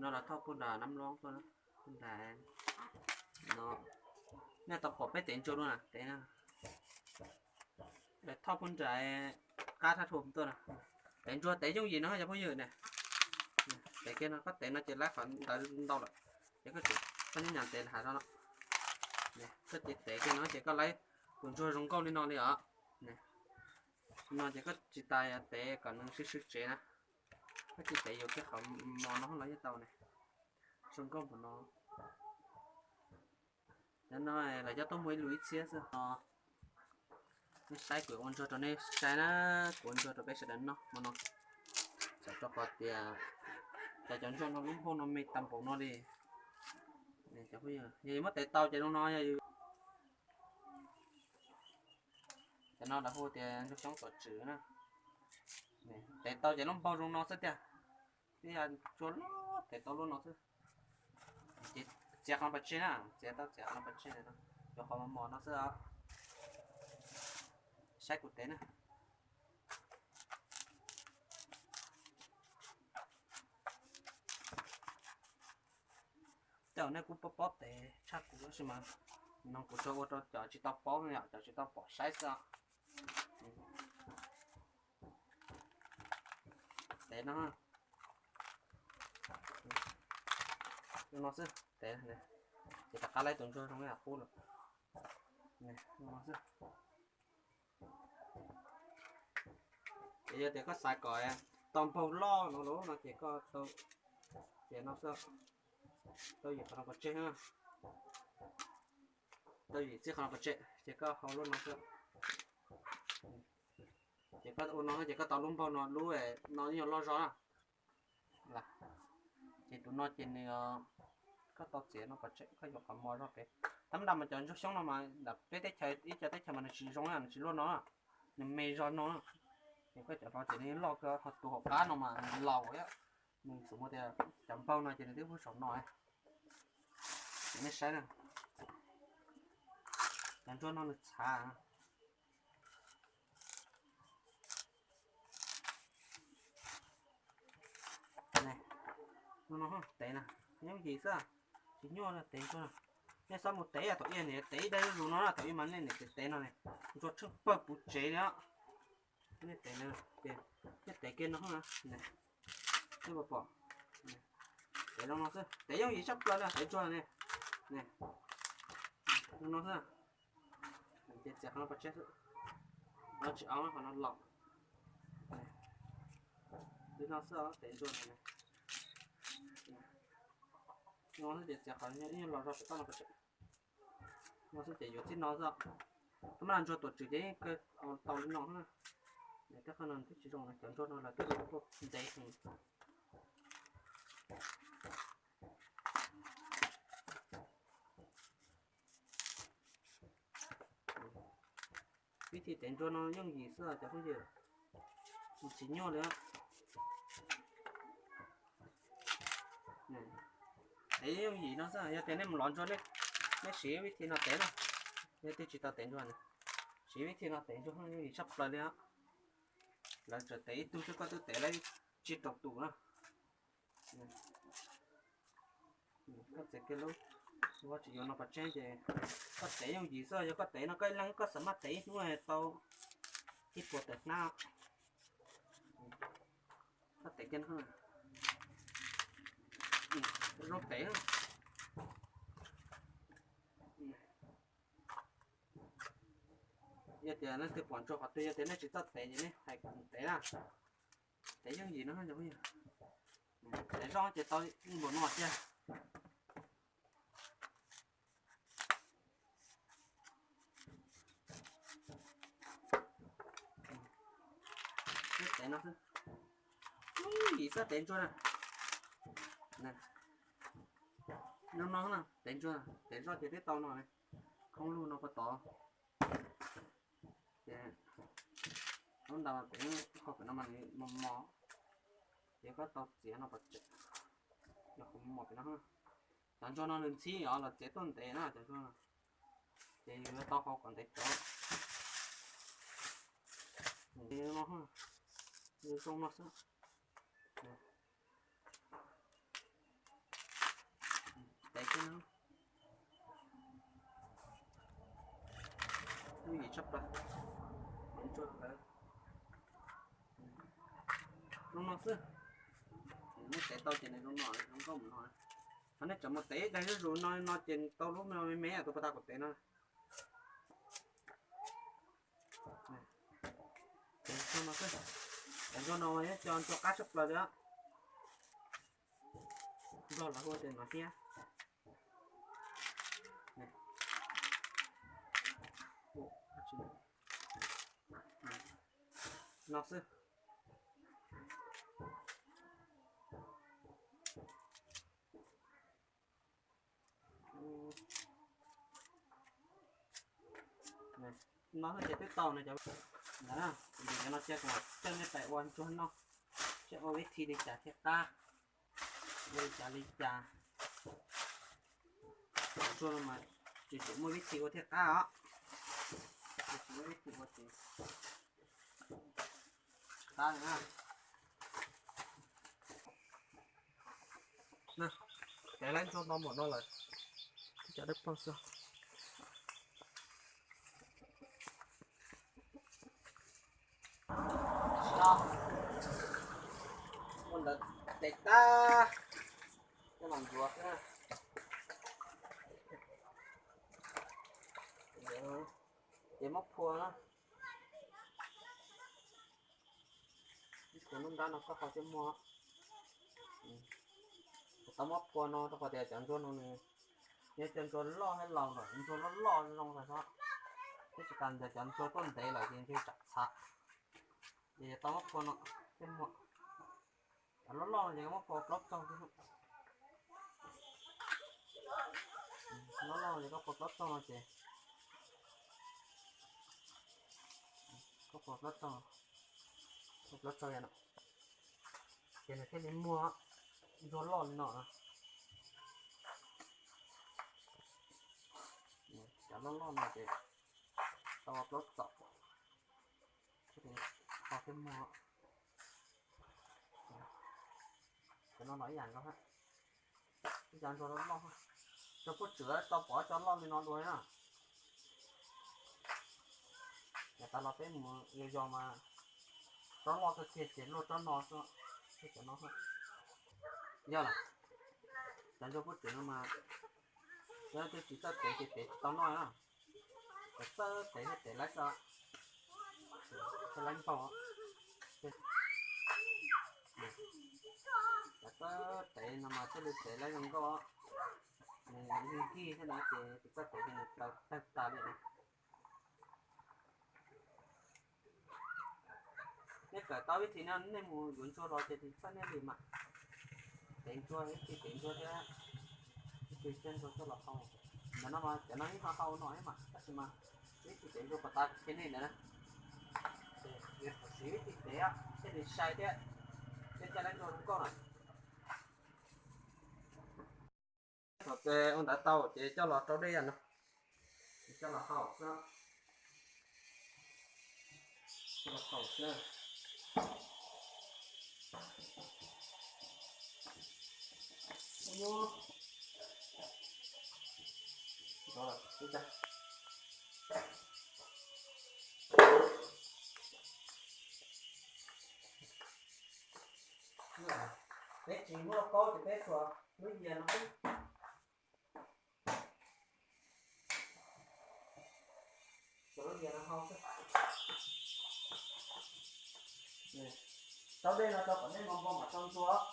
No los thauj puag nram nab loob tuaj na, puag nram no. Nej tau pom peb tev ntsuag lub na, tev na. Lawv thauj puag nram qab thaj thuam tuaj na. Tev ntsuag tev yooj yim no cov phooj ywg ne. Tev kiag no, koj tev no ces laib qhov ntawd ntau lawm, ces koj tseem, koj nyob nyam tev hav no no. Koj ces tev kiag no ces koj laib tus ntsuag zoo nkauj li no li os. No ces koj tsis tas tev kom nws sib sib tsev na. Koj tsis tev yuav kiag qhov mos no los yeej tau ne. Zoo nkauj npaum no. Cov no lawv coj tuaj muag ib lus ib txhiab xwb no. Nej saib kuv ua ntsuag rau nej saib na, kuv ua ntsuag rau peb sawv daws noj hmo no. Txawm rau qhov tias cov, cov ntsuag no lub npauj no me tag npaum no li. Yog muab tev tau ces zoo no, yog cov no lawv hu tias ntsuag xyoob tom tswm na. Tev tau ces lub npauj zoo no xwb tiag. Ib yam ntsuag loj tev tau lub no xwb. Ces txiav qhov no pov tseg na, txiav tau txiav qhov no pov tseg, yuav qhov mos mos no xwb os. Saib kuv tev na. Tej zaum nej kuj paub paub tev tshaj kuv tab sis mas no kuv tsuas ua rau cov tsis tau paub, cov tsis tau pom saib xwb. Tev no, no xwb tev, ces rov qab laib tus ntsuag zoo ib yam qub lawm. No xwb. Ces yog tias koj xav kom tau npaug loj no lawm no ces koj tau, ces no xwb, tau yim qhov no pov tseg, tau yim txij qhov no pov tseg ces koj hau lub no xwb. Ces koj ua no ces koj tau lub npaug no, lub no nyuag loj zog na. Ces tus no ces nws, koj tau txiav no pov tseg, koj yuav qhov mos zog pem. Thab nram mas cov ntsuag xyoob no mas peb teb chaws, ib co teb chaws mas nws tsis zoo na, nws tsis luaj no, nws me zog no. Ces koj cov no ces nws loj kawg, ho tus hauv qab no mas nws laus, nws xub muaj tias cov npaug no ces nws twb puag saum no. Ces nej saib na, cov ntsuag no nws txhav. No tev na, yooj yim xwb, tsis nyuaj tev ntsuag. Nej txhob mus tev thaum ub, nej tev ib daig zuj zus no na, thaum ub mas nej niam tev no ne, ntsuag tsheej pawg puv tsev li. Nej tev, nej tev kiag no, nej pom, tev zoo no xwb, tev yooj yim tshaj plaws li tev ntsuag ne. Zoo no xwb. Ces txiav qhov no pov tseg xwb, no tsis au, qhov no los. Li no xwb os, tev ntsuag no. No xwb ces txiav qhov ib nyuag los zog saum toj no pov tseg. No xwb ces yuav txij no xwb. Tab mas ntsuag tuam tswm ces yeej kawg tau li no na. Tej qhov no twb tsis zoo, cov ntsuag no lawv twb tuaj ntev heev. Vib thib tev ntsuag no yooj yim xwb cov phooj ywg, tsis nyuaj li. Tev yooj yim no xwb, yog tias nej mus lov ntsuag, nej siv vib thib no tev na, nej twb tsis tau tev ntsuag na. Siv vib thib no tev ntsuag yooj yim tshaj plaws li. Lawv tsuas tev ib tug xwb koj twb tev lawv tsib rau tus na. Koj txiav kiag lub, koj tsis yuav no pov tseg ces koj tev yooj yim xwb, yog koj tev no koj ib leeg koj xav maj tev ib hnub tau ib puas tawm hnab. Koj tev kiag no, zoo tev. Yog tias leej twg pom ntsuag qhov twg, yog tias nej tsis txawj tev ces nej hais kuv tev na. Tev yooj yim no, tev zoj ces tau npaum no thiab. Tev no xwb, yooj yim xwb tev ntsuag na. No no na, tev ntsuag, tev zoj ces twb tau no, khoob lug no puag tod. Ces lub ntawd pem, qhov pem no mas nws mos mos, ces koj tau txiav no pov tseg, yog qhov mos mos pem no. Cov ntsuag no nws ntxhib os, los txiav tuaj ntev na cov ntsuag no, ces yuav tau hau kom ntev cov. Zoo no xwb. Tshaj plaws. Ntsuag lawm. Zoo no xwb. Muab tev tau ces nws zoo no, zoo nkauj mus no. Qhov nej tseem mus tev ib daig zuj zus no no ces tau lub me me tus pas tas kuv tev no. Tev ntsuag no xwb. Tev ntsuag no yog cov ntsuag qab tshaj plaws li. Nplog lawv hu tias no thiab. No xwb. No ces twb tau no cov. Ntawd na, ces no cia kuv coj nej pais ua ntsuag noj, seb ua vib thi li cas thiaj qab, ua li cas li cas. Ntsuag no mas tsis tshua muaj vib thi ua thiaj qab os. Tsis muaj vib thi ua ces qab na. Tev lawm ntsuag no npaum no lawm, ib co dawb paug xwb. Muab ntawd tev tag, coj los ntxuav xwb na. Ces muab phua na. Ib tus nruab nrab no koj qhov thiaj muaj. Kuv tau muab phua no rau qhov tias cov ntsuag no nws yog cov ntsuag loj thiab laus lawm, ntsuag loj loj zoo lawm xwb. Twb tsis tas ntawd cov ntsuag tuaj ntev lawm ces ntshe tsam txhav. Ces tau muab phua no thiaj muaj. Cov loj loj no ces koj muab phua plaub txog xwb. Loj loj no ces koj phua plaub txog no ces, koj phua plaub txog, phua plaub txog no ces nws thiaj li muaj ntsuag loj li no. Cov loj loj no ces tau plaub txog, thiaj muaj. Cov no los ib yam nkaus, ib cov ntsuag loj loj. Cov puab tswm tau pom cov loj li no dua na. Yav tas los peb mus yos yos mas tsob loj kawg kiag ces luaj tsob no xwb, cov no. Yog lawm, cov ntsuag puab tswm no mas yog leej twg tsis txawj tev ces tev tsis tau noj na. Cov txawj tev thiaj tev laib xwb, thiaj laib npaug. Cov txawj tev no mas thiaj li tev laib zoo nkauj. Nws nkig thiab na ces tsis txawj tev ces nws tawg tag li. Nej kawm tau vib thi no nej mus yuav ntsuag los ces tsis txhawj nej li mas. Tev ntsuag, ib txhij tev ntsuag thiab ib txhij coj ntsuag coj los hau. Ntawm no mas cov no yeej ho hau no mas tab sis mas ib txhij tev ntsuag puas tas kiag nej ntawd na. Yuav tsum siv ib txhij tev thiaj li sai thiab thiaj coj laib ntsuag zoo nkauj na. Thaum tes ua ntawd tau ces coj los rau dej no, coj los hau xwb, coj los hau xwb. Peb tsis muaj paub ces peb xuas lub yias no xwb. Xuas lub yias no hau xwb. Rau dej no rau kom dej npau npau mam rau ntsuag.